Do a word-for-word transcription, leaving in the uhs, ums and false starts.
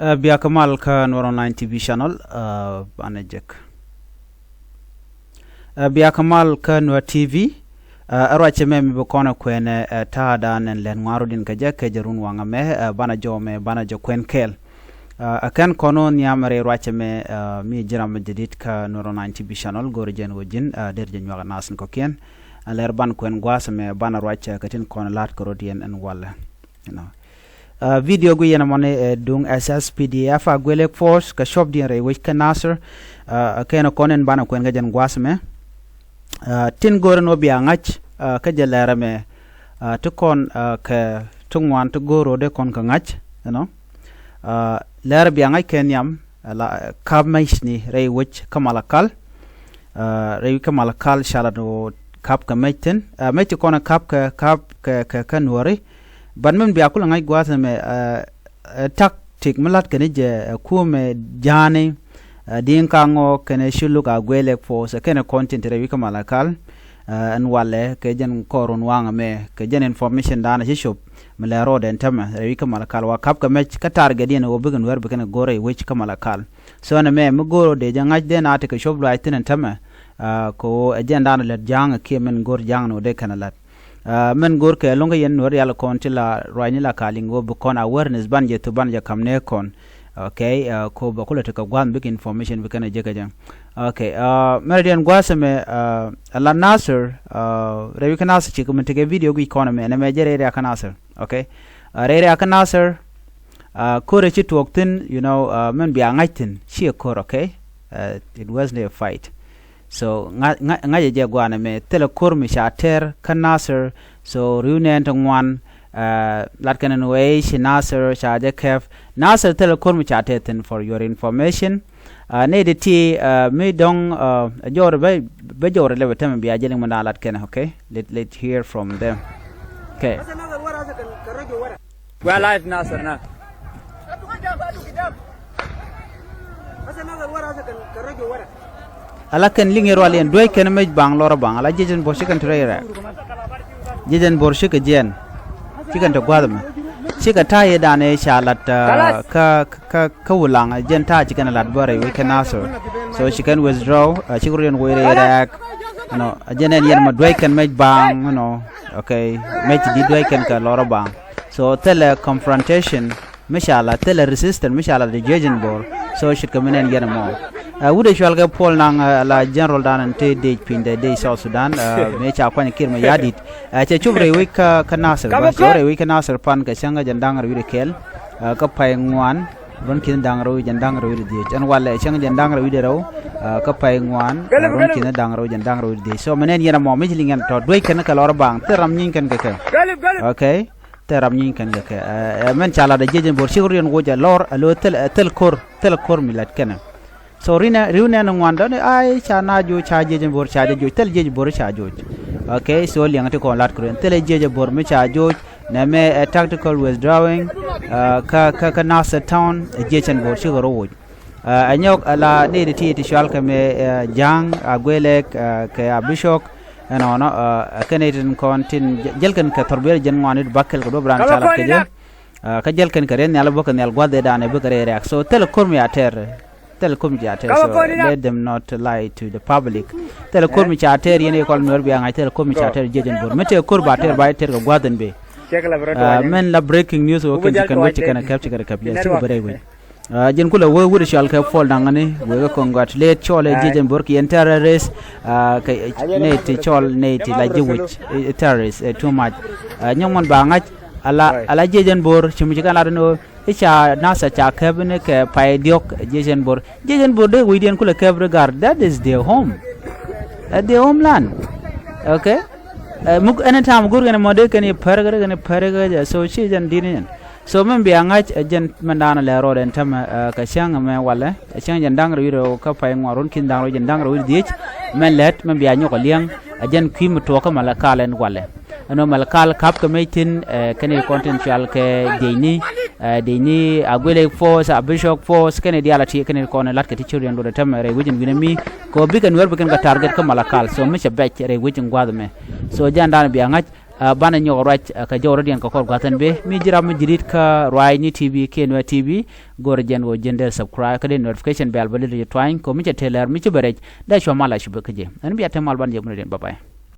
Ɛ, biakä mal kä Nuɛr Online T V channel, ɛ, banɛ jek. Ɛ, biakä mal kä Nuɛr T V, ɛ, ɛ ruacɛ mɛ mi bi kɔn ɛ kuɛn ɛ, ɛ, ta̱a̱ dan ɛn lɛn ŋuan rut in kɛ jɛ kɛ jɛ run waŋä mɛ, ɛ, banɛ jɔw mɛ, banɛ jɛ kuɛn kɛɛl. Ɛ, ɛ kɛn kɔn wä nhiam rɛy ruacɛ mɛ, ɛ, mi ji̱ ram mi jɛ dit kä Nuɛr Online T V channel, go̱rɛ jɛn wä ji̱n, ɛ, der jɛ nyuak ɛ nath in kɔ̱kiɛn. Ɛ lɛr ban kuɛn gua̱a̱th mɛ, banɛ ruacɛ kɛ tin kɔn la̱t kɛ rot yɛn ɛn walɛ. You know. Ɛ, video gui yɛn ɛmɔni, ɛ, duŋ S S P D F Aguelek Force kɛ cuɔpdiɛn rɛy wec kä Nasir. Ɛ, kɛn kɔn in banɛ kuɛn kɛ jɛn gua̱a̱th mɛ. Ɛ, tin go̱o̱rɛ ni wä bia ŋa̱c, ɛ, kä jɛ lɛrɛ mɛ. Ɛ, ti kɔn, ɛ, kɛ ti ŋuan ti go̱o̱r rɔ dee kɔn kɛ ŋa̱c, you know. Ɛ, lɛrɛ bia ŋa̱c kɛ nhiam, ɛ, la, ɛ, kap mɛcni rɛy wec kä Malakal. Ɛ, rɛy wec kä Malakal ca lat ni wä kap kɛ mɛc thi̱n. Ɛ, mɛc ti kɔn ɛ kap kɛ, kap kɛ, kɛ, kɛ Nuɔri. But min bia kulɛ ŋa̱c gua̱a̱th ɛmɛ, ɛ, ɛ, tactic mi la̱t kɛn jɛ, ɛ, kumɛ ja̱a̱ni, ɛ, Di̱i̱ŋ Kaŋ Ŋɔɔk kɛnɛ Culuk Aguelek Force, ɛ, kɛnɛ kɔn tin te rɛy wec kä Malakal, ɛ, ɛn walɛ kɛ jɛn kɔr run waŋ ɛmɛ, kɛ jɛn information danɛ ci cop mi lɛ rɔɔdɛ ɛn tämɛ rɛy wec kä Malakal, wa kap kɛ mɛc kä target yɛn ɛ wä bikɛ Nuɛr bikɛn kɛ go̱r rɛy wec kä Malakal. So ɛn ɛmɛ mi go̱r rɔɔdɛ jɛ ŋa̱c dee na tekɛ cop luaac thi̱n ɛn tämɛ, ɛ, kɛ ɣöö ɛ jɛn danɛ lät ja̱a̱ŋ ɛ kiɛ min go̱r ja̱a̱ŋ ni wä dee kɛn ɛ la̱t. Ɛ, min go̱rkɛ lo̱ŋ kä yɛn Nuɛr rial kɔn ti la ruacni la ka̱l in ɣöö bi kɔn awareness ban jɛ thop ban jɛ ka̱m nɛ kɔn. Okay, ɛ, ko bɛ kulɛ tekɛ gua̱a̱th bikɛ information bikɛn ɛ jek ɛ jɛ. Okay, ɛ, mɛrɛ diɛn gua̱a̱th ɛmɛ, ɛ, ɛ la Nasir, ɛ, rɛy wec kä Nasir cikɛ min tekɛ video guic kɔn ɛmɛ, ɛn ɛmɛ jɛ rɛy riak kä Nasir. Okay. Ɛ, rɛy riak kä Nasir, ɛ, ko̱r ɛ ci tuɔɔk thi̱n, you know, ɛ, min bia ŋa̱c thi̱n, ciɛ ko̱r, okay. Ɛ, it wasn't a fight. So ŋa, ŋa, ŋa̱cɛ jɛ gua̱a̱n ɛmɛ, thilɛ ko̱r mi ca tɛr kä Nasir. So ri̱w nɛɛn ti ŋuan, ɛ, lat kɛn ɛn wee ci Nasir ca jɛ kɛp. Nasir thilɛ ko̱r mi ca tɛr thi̱n for your information. Ɛ, nɛy ti ti, ɛ, mi dɔ̱ŋ, ɛ, jɔwrɛ bä, bä jɔwrɛ lɛpɛ tämɛ bia jɛ liŋ mi da̱a̱n lat kɛn, okay? Let, let hear from them. Okay. We are live, Nasir, now. Ala kɛn liŋ irual yɛn duec kɛn mec baŋ lɔr baŋ ala jiecɛn bo̱r cikɛn ti rɛy rɛ̈k. Jiecɛn bo̱r cikɛ jiɛn. Cikɛn ti gua̱th mɛ. Cikɛ ta̱a̱ yɛ danɛ ca lat, ɛ, kä, kä, kä Wulaŋ, ɛ jɛn ta̱a̱ cikɛn lat bä rɛy wec kä Nasir. So cikɛn withdraw, ɛ, cikɛ run yɛn wec rɛy rɛ̈k. You know, ɛ jɛn ɛn yɛn mɛ duec kɛn mec baŋ, you know. Okay. Mec ti di duec kɛn kɛ lɔr baŋ. So thilɛ confrontation. Mi ca la thilɛ resistance mi ca la di jiecɛn bo̱r. So ce̱tkɛ mi nɛn yɛn ɛmɔ. Ɛ, wut ɛ cual kɛ Puɔl Naŋ, ɛ, la general dan ɛn te dec piny dɛ dec South Sudan, ɛ, mi ca kuany Kiir Mayardit. Ɛ, cɛ cop rɛy wec kä, kä Nasir. Bä cɛ wä rɛy wec kä Nasir pan kɛ cäŋ kɛ jɛn da̱ŋ rɛw wi̱cdɛ kɛɛl, ɛ, kä pay ŋuan, ruɔ̱n ki̱n da̱ŋ rɛw jɛn da̱ŋ rɛw wi̱cdɛ dhiec. Ɛn walɛ cäŋ jɛn da̱ŋ rɛw wi̱cdɛ rɛw, ɛ, kä pay ŋuan, ɛ, ruɔ̱n ki̱n da̱ŋ rɛw jɛn da̱ŋ rɛw wi̱cdɛ dhiec. So mi nɛn yɛn ɛmɔ mi ci liŋ yɛn tɔ duec kɛn kɛ lɔr baŋ thil ram nyiny kɛn kɛ kɛ. Okay. Thil ram nyiny kɛn kɛ kɛ, ɛ, ɛ, mɛn ca lat ɛ jiecɛn bo̱r cikɛ run yɛn woc ɛ lɔr, ɛ lo̱ thil, ɛ, thil ko̱r, thil ko̱r mi lat kɛnɛ. So ri̱w nɛ, ri̱w nɛn ŋuan dɔ̱ni, ay, ca na joc, ca jiecɛn bo̱r, ca jɛ joc, thil jiec bo̱r ca joc. Okay, so liɛŋ ti kɔn lat kɛ run yɛn, thil jiecɛn bo̱r mi ca joc, nɛ mɛ, ɛ, tactical withdrawing, ɛ, kä, kä, kä Nasir Town, ɛ, jiecɛn bo̱r cikɛ rɔ woc. Ɛ, ɛ nyɔk, ɛ la nɛy ti ti ti cual kɛ mɛ, ɛ, Ja̱a̱ŋ, Aguelek, ɛ, kɛ Abishok, ɛnɔnɔ, ɛ, ɛ kɛn nɛy tin kɔn tin jɛ-, jäl kɛn kɛ thɔrbiɛl jɛn ŋuan it bakɛl kɛ duɔ̱p raan ca lat kɛ jɛ. Ɛ, kä jäl kɛn kɛ rɛy nhial bä kɛ nhial gua̱th ëë danɛ bä kɛ rɛy rɛ̈k. So thilɛ ko̱r mi a tɛr, thilɛ ko̱r mi a tɛr. So let them not lie to the public. Thilɛ ko̱r mi ca tɛr yɛn i̱ kɔl Nuɛr bia ŋa̱c thilɛ ko̱r mi ca tɛr jiecɛn bo̱r. Mi tɛr ko̱r ba tɛr ba tɛr kɛ gua̱th in bëë. Ɛ, mɛn la breaking news wä kɛn ci kɛn wä ci kɛn a kɛp ci kɛn a kɛp. Yes, ci kɛ bä rɛy wec. Ɛ, ji̱n kulɛ wee wut cɔal kɛ Puɔl Naŋ ni wee kɛ congratulate cɔl ɛ jiecɛn bo̱r kiɛn terrorist, ɛ, kɛ nɛy ti cɔl nɛy ti la ji̱ wi̱c, ɛ, terrorist, ɛ, too much. Ɛ, nyɔk mɔn ba ŋa̱c ala, ala jiecɛn bo̱r ci mi ci kɛn lat ni ɣöö i̱ ca Nasir ca kɛp ni kɛ pay diɔ̱k, ɛ, jiecɛn bo̱r. Jiecɛn bo̱r dee wi̱cdiɛn kulɛ kɛp regard, that is their home. Ɛ, their homeland. Okay? Ɛ, muk anytime go̱r kɛn mɔ dee kɛn i̱ pär kɛ, kɛn i̱ pär kɛ jɛ, so ci jɛn di̱t ni jɛn. So min bia ŋa̱c ɛ jɛn min da̱a̱n lɛ rɔɔdɛ ɛn tämɛ, ɛ, kɛ cäŋ ɛmɛ walɛ, ɛ cäŋ jɛn da̱ŋ rɛw wi̱cdɛ rɛw kä pay ŋuan ruɔ̱n ki̱n da̱ŋ rɛw jɛn da̱ŋ rɛw wi̱cdɛ dhiec, min lät min bia nyɔk ɛ liɛŋ, ɛ jɛn kui̱ mi tuɔɔk kä Malakal ɛn walɛ. Ɛn ɣöö Malakal ka̱p kɛ mec thi̱n, ɛ, kɛn i̱ kɔn tin cual kɛ jiecni, Ɛ, dec ni Aguelek Force, Abishok Force, kɛnɛ diaal a ti kɛnɛ kɔn lat kɛ ti cir yɛn luɔt ɛ tɛmɛ rɛy wec in wi̱nɛ mi. Kɛ ɣöö bikɛ Nuɛr bi kɛn kɛ target kä Malakal, so mi cɛ bɛc rɛy wec in gua̱a̱th ɛmɛ. So jɛn dan bia ŋa̱c, ɛ, banɛ nyɔk ruac, ɛ, kɛ jɔw rɔ̱diɛn kɛ kɔr gua̱a̱th ɛn bee. Mi ji̱ ram mi ji̱ ri̱t kä Ruaacni T V, K N U T V, go̱rɛ jɛn ɣöö jɛn dee subscribe kä dee notification bell bä lil rɛy tuany, kɛ ɣöö mi cɛ tëë lɛr mi ci bɛ rɛc, dee cua mal a ci bɛ kä jɛ. Ɛn bia te mal banɛ jɛ bunɛ diɛn, bye bye.